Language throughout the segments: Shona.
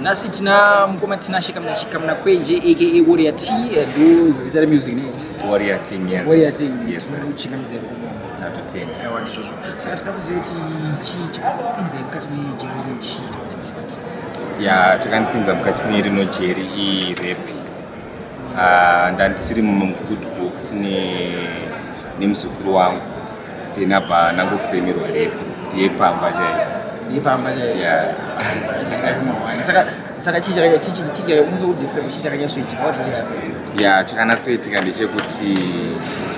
Nhasi tina mukoma Tinashe Kamuna Kwenje, aka Warrior T, ndo zita remusic ne? Warrior Team, yes. Warrior Team. Yes, sir. Uchingamidza iri kubonga. Ndatotenda. Aiwa, ndizvozvo. Saka tinoda kuziva kuti chii chakakupinzai mukati mejeri rino chii? Ya, chakandipinza mukati merino jeri irape. Ah, ndandisiri mugood books nemuzukuru wangu, then abva ndangofremirwa rape, ndiye pamba chaiyo. Ipamba chaiyo. Yeah. Saka chii chaka chii chaka unozodescribe chii chakanyatsoitika? What really happened? Ya, chakanatsoitika ndechekuti,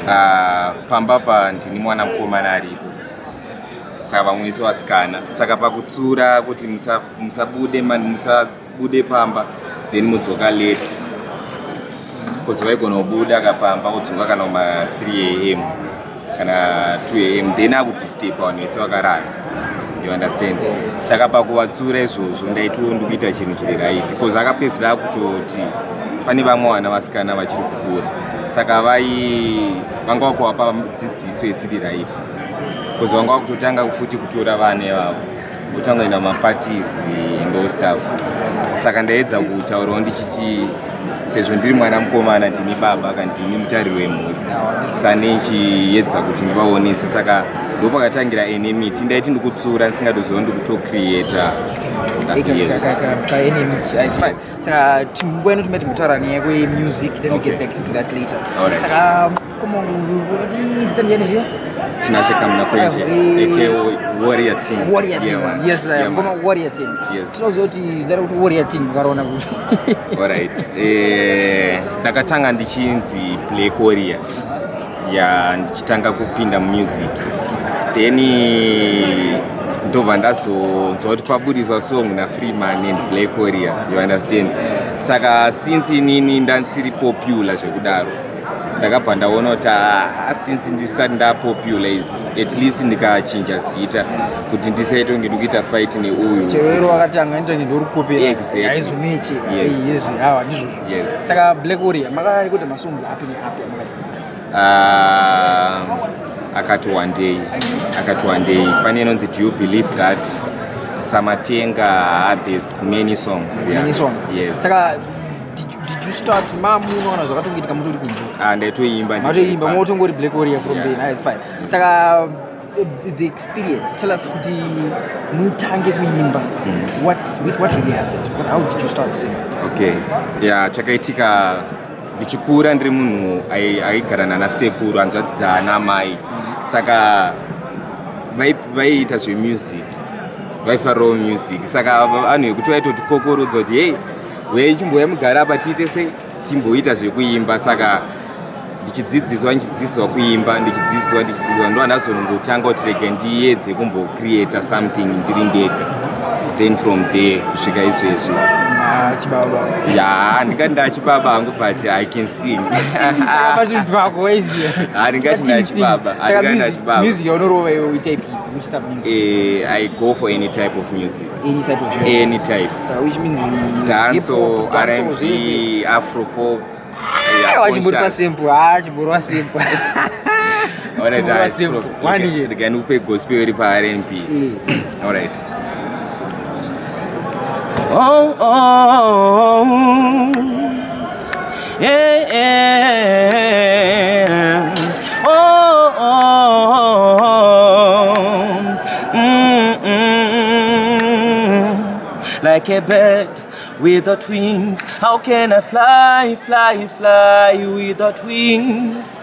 ah, pamba pa ndini mwana mukomana aripo, saka vamwe vese vasikana. Saka pakutsura kuti musabude pamba, then mudzoka late, because vaigona kubuda kapamba kudzoka kana kuma 3 a.m. kana 2 a.m., then akudisturba vanhu vese vakarara, you understand? Saka pakuvatsura izvozvo, ndaitiwo ndikuita chinhu chiri right, because akapedzisira akutoti pane vamwe vana vasikana vachiri kukura, saka vai vanga vakuvapa dzidziso isiri right, because vanga vakutotanga futi kutora vana ivavo, votanga kuenda mumaparties and all stuff. Saka ndaedza kutaurawo ndichiti, sezvo ndiri mwana mukomana, ndini baba kana ndini mutariri wemhuri, saka ndichiedza kuti ndivaonese. Saka ndopakatangira enmity. Ndaiti ndikutsura, ndisingatoziva ndikutocreata. Yes. Kaenmity, it's fine. Saka nguva ino timati timbotaura nyaya kwemusic, then we get back into that later. Saka koma kuti zita ndiyani zviya? Tinashe Kamuna Kwenje, aka Warrior Team. Warrior Team. Yeah, man. Yes. Yeah, Ngoma man. Warrior Team. Yes. Tinoziva kuti zita rekuti Warrior Team vakaona kuti Alright. Ndakatanga ndichinzi Black Warrior, ya, ndichitanga kupinda mumusic, then ndobva ndazonzwa kuti pabudiswa song naFreeman and Black Warrior, you understand? Saka since inini ndandisiri popular zvekudaro, ndakabva ndaona kuti, ah, since ndisati ndapopular, at least ndikachinja zita kuti ndisaite kunge ndikuita fight neuyu. Chero wakatanga ndoita ndorikopera. Exactly. Haizomechi. Yes. Yezve, awa, ndizvozvo. Yes. Saka Black Warrior makarekota masongs api neapi amakati? Ah, akati one day, akati one day, pane inonzi "Do You Believe That", "Samatenga". Ah, there's many songs, yeah. Many songs. Yes. Saka did you start mamuno kana zvakatongoitika mutori kunze? Ah, ndaitoimba. Matoimba motongori Black Warrior from Yeah. then. Ah, it's fine. Saka the experience, tell us kuti mutange kuimba, what really happened? How did you start singing? Okay, yeah, chakaitika, ndichikura ndiri munhu aigara nana sekuru, hanzvadzi dzaana mai, saka vaiita zvemusic, vaifarirawo music. Saka vanhu vekuti vaitotikokorodza kuti, "Hei, wei, chimbouya mugara apa, tiite sei, timboita zvekuimba." Saka ndichidzidziswa, ndichidzidziswa kuimba, ndichidzidziswa, ndichidzidziswa, ndo handazongotanga kuti rega ndiedze kumbocreata something ndiri ndega. Then from there kusvika izvezvi. Ah, chibaba. Ya, ndingati ndachibaba hangu, but I can sing. Pachinhu twako waiziya. Ah, ndingati ndachibaba. Saka Ndingati ndachibaba. music yaunorova iwe, type ipi? Which type of music? I go for any type of music. Any type of genre. Any type. So which means Dancehall, hip-hop, dancehall, zvese. R&B, afropop. Yeah, Aiwa, chimbori conscious. pasimple. Ah, chimbori wasimple. Alright, Chimbori ah, wasimple. One year. Rega ndikupe gospel iri pa-R&B. Alright. Oh, yeah. Oh. Like a bird without wings, how can I fly, fly, fly without wings?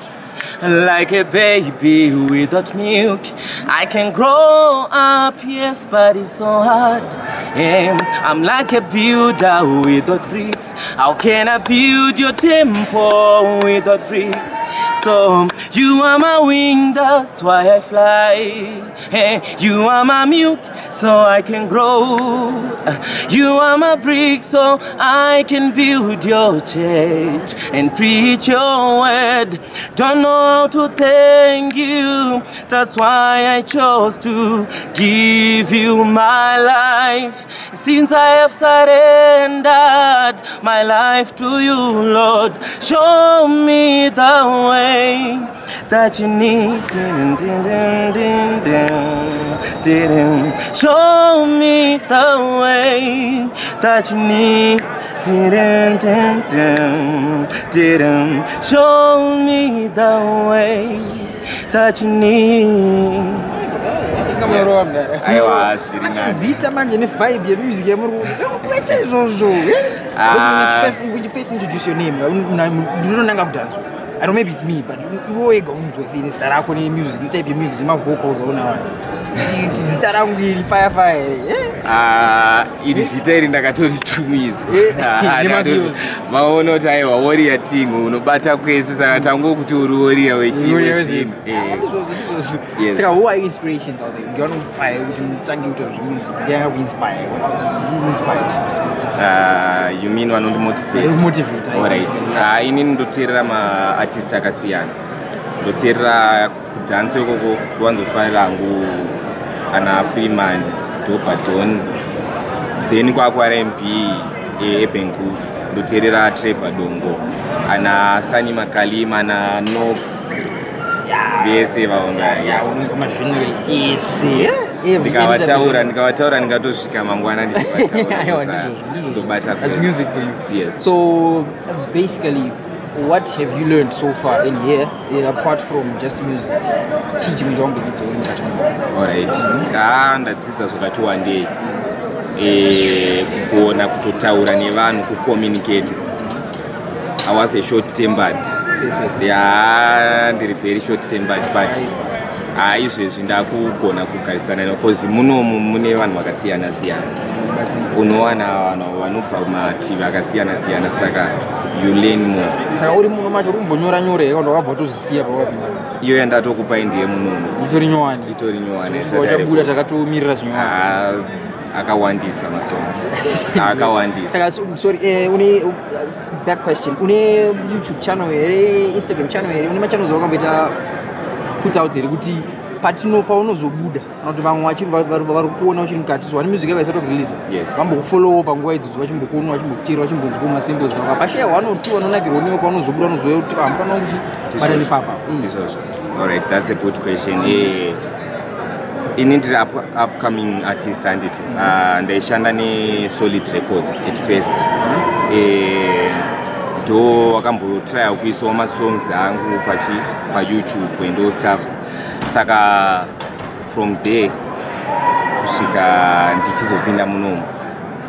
Like a baby without milk, I can grow up, yes, but it's so hard. And I'm like a builder without bricks. How can I build your temple without bricks? So you are my wing, that's why I fly. Hey, you are my milk, so I can grow. You are my brick, so I can build your church and preach your word. Don't know how to thank you. That's why I chose to give you my life. Since I have surrendered my life to you, Lord, show me the way. that you need. Dun, dun, dun, dun, dun, dun. Show me the way that you need. Dun, dun, dun, dun, dun. Show me the way that you need. Aiwa, zviri nani. Zita manje nevibe yemusic yamuri kuita izvozvo. Ah. First introduce your name. Ndinonanga kudhanso. I don't, maybe it's me, but iwe wega unzwa sei nezita rako nemusic, netype yemusic, nemavocals aunawa? Zita rangu iri fire fire here? Ah, iri zita iri ndakatoritumidzwa. Ah, Nemaviews. Maona kuti aiwa, warrior ting unobata kwese, saka tangokuti uri warrior wechii. Ndizvozvo. Yes. Saka who are your inspirations out there? Ndiani inspire kuti mutange kuita zvemusic? Ndiani akuinspire? Who inspire? Ah, you mean vanondimotivate? Motivate. Alright. Ah, inini ndoteerera maartist akasiyana. Ndoteerera kudhanso ikoko, ndowanzofarira hangu ana Freeman, Dopa Don. Then kwaku R&B, Urban Groove, ndoteerera Trevor Dongo, ana Sani Makalima, ana Nox, vese vaonga. Yeah, unonzwa magenre ese. Ndikavataura ndingatosvika mangwana Aiwa, ndichivataura. ndizvozvo. Ndobata That's kwese. music for you. Yes. So basically, what have you learned so far in here, apart from just music? Chii chinhu chawambodzidza uri mukati muno? Alright. Ah, ndadzidza zvakati wandei. Kugona kutotaura nevanhu, kucommunicate. I was a short tempered. Ya, ndiri very short tempered, but ha, izvezvi ndakugona kugarisana navo, because munomu mune vanhu vakasiyana siyana. Unowana vanhu vanobva kumativi akasiyana siyana, saka you learn more. Saka uri muno macho uri kumbonyora nyora here, kana wakabva watozvisiya pawapinda? Iyo yandatokupai ndiye munomu. Itori nyowani? Itori nyowani, isati Wachabuda? yarekodi. Takatomirira zvinyowani. Ah, akawandisa masongs, akawandisa. Saka sorry, une back question, une YouTube channel here, Instagram channel here? Une machannels awakamboita put out here kuti patino paunozobuda, kana kuti vamwe vachiri vari kuona uchiri mukati? So vane music yako isati kureleasa, Yes. vambokufollowo panguva idzodzo, vachimbokuona, vachimbokuteera, vachimbonzwa masamples ako, pashaya one or two vanonakirwa newe, paunozobuda unozoya kuti hamufana kuchibata nepapa. Ndizvozvo. Alright, that's a good question. Ini ndiri upcoming artist, handiti? Ndaishanda neSolid Records at first. Ndo wakambotrya kuisawo masongs angu pachi paYouTube and all stuffs. Saka from there kusvika ndichizopinda munomu,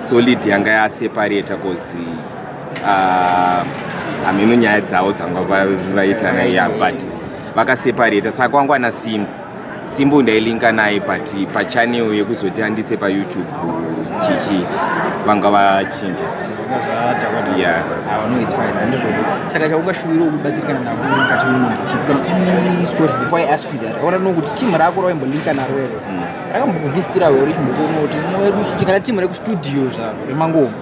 Solid yanga yaseparata, cause hameno nyaya dzavo dzanga vaitana, ya, but vakaseparata. Saka kwangu ana Simbo, Simbo ndailinka naye, but pachannel yekuzoti andise paYouTube chichi vanga vachinja. Yeah. Ah, no, it's fine. Handizvozvo. Saka chaungashuwira kubatsirikana nako mukati muno chii? Sorry, before I ask you that, I want to know kuti team rako rawaimbolinka naro here rakambokuvhistira here, richimbokuona kuti mwedu, kana team rekustudio zvaro remangoma?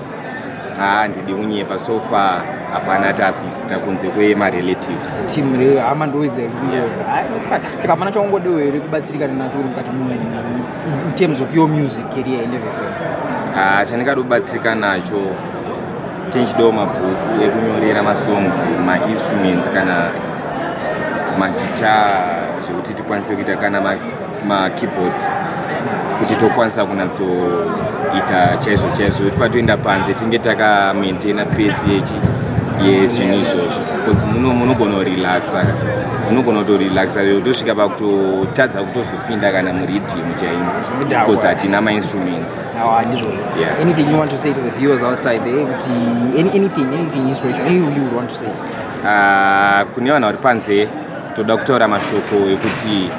Haa, ndidi kunyepa, so far hapana tavhizita kunze kwemarelatives. Team rehama ndoidza. It's fine. Saka hapana chaungodewo here kubatsirikana nacho uri mukati muno in terms of your music career and everything? Ah, chandingada kubatsirika nacho, tinchidawo mabhuku ekunyorera masongs, mainstruments, kana magitar, zvekuti tikwanise kuita, kana makeyboard, kuti tokwanisa kunatsoita chaizvo chaizvo, kuti patoenda panze tinge takamaintaina pace yechi yezvinhu izvozvo, because muno munogona kurelaxa, unogona kutorelaxa tosvika pakutotadza kutozopinda kana muriddim chaimo, because hatina mainstruments. Awa, ndizvozvo. Anything you want to say to the viewers outside there, kuti anything inspiration, anything you would want to say? Ah, kune vanhu vari panze, toda kutaura mashoko ekuti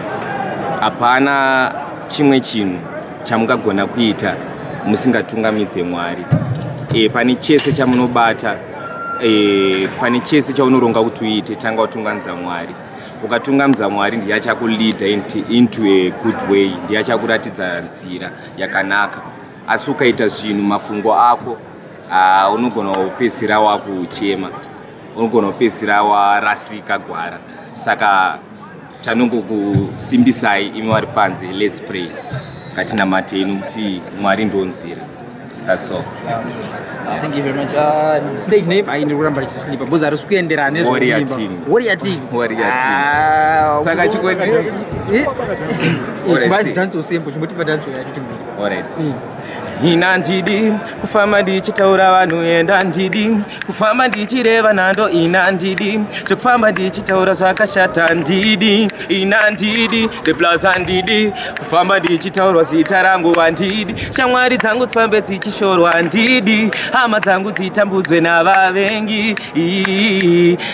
hapana chimwe chinhu chamungagona kuita musingatungamidze Mwari. Pane chese chamunobata, pane chese chaunoronga kuti uite, tanga watungamidza Mwari. Ukatungamidza Mwari, ndiye achakuleada into a good way, ndiye achakuratidza nzira yakanaka. Asi ukaita zvinhu mafungo ako, unogona kupedzisira wakuchema, unogona kupedzisira warasika gwara. Saka tanongokusimbisai imi vari panze, let's pray, ngatinamatei, nokuti Mwari ndo nzira. That's all. Thank you very much. Stage name aindi kuramba richislipa because harisi kuenderana Warrior nezvekuimba. Team. Warrior Team. Warrior Team. Ah, Saka Eh? Eh, Alright, chimbazi see. dance usembo chimbotipa dance yacho timboita. Alright. Ina ndidi kufamba ndichitaura vanhu, enda ndidi kufamba ndichireva nhando, ina ndidi chekufamba ndichitaura zvakashata, ndidi ina ndidi the plus handidi kufamba ndichitaurwa zita rangu, handidi shamwari dzangu dzifambe dzichishorwa, handidi hama dzangu dzitambudzwe navavengi.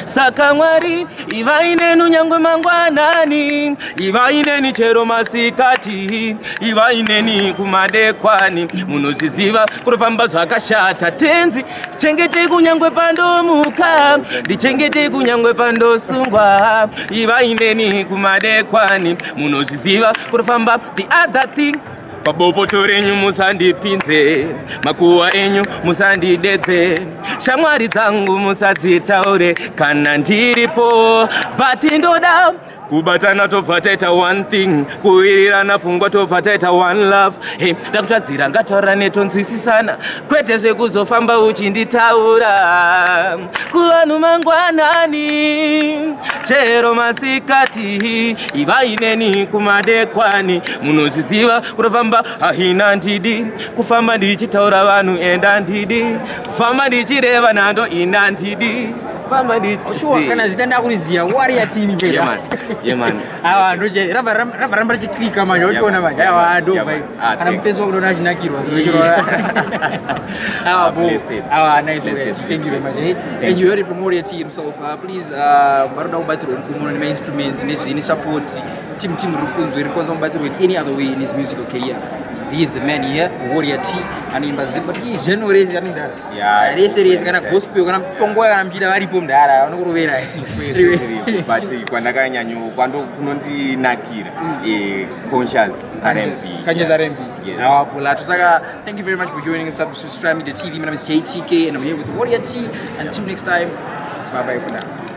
Saka Mwari, ivai nenu nyangwe mangwanani, ivai neni chero masikati, ivai neni kumadekwani. Munozviziva kurofamba zvakashata. Tenzi, chengetei kunyangwe pandomuka, ndichengetei kunyangwe pandosungwa, ivai neni kumadekwani. Munozviziva kurofamba. The other thing, pabopoto renyu musandipinze, makuhwa enyu musandidedze, shamwari dzangu musadzitaure kana ndiripo, but ndoda kubatana, tobva taita one thing, kuwirirana pfungwa, tobva taita one love. Hey, ndakutadzira, ngataura netonzwisisana, kwete zvekuzofamba uchinditaura kuvanhu mangwanani chero masikati, ivai neni kumadekwani. Munozviziva kutofamba. Hahina ndidi kufamba ndichitaura vanhu, enda ndidi kufamba ndichireva nhando, ina ndidi kufamba Sure, kana zita ndakuriziya, Warrior Team. Yeah, man. Yeah, man. Awa ndoche rabva rabva ramba richiklika manje, uchiona manje. Yeah, Awa man. ndo Yeah, vibe. man. Ah, Kana thanks. mufesi wakuona achinakirwa. Awa bo. Blessed. Awa, nice, Blessed, Warrior T. Thank you very much. Eh? Thank And you heard it from Warrior T himself. Please, varoda kubatsirwa mukumono nema-instruments nezvine support team riri kunzwe riri kukwanisa kubatsirwa in any other way in his musical career. He is the man here, Warrior T, anoimba zimba genre rese anoimba. Yeah, Rese rese, kana yeah. gospel, kana mutongoya, kana muchida, varipo mudhara vanokurovera. Kwese tiripo, but kwandakanyanyo kwando kunondinakira conscious R&B. Conscious R&B. Yes. Awa Pulato. Saka, thank you very much for joining us on Subscribe Media TV. My name is JTK and I'm here with Warrior T. Until next time, it's bye bye for now.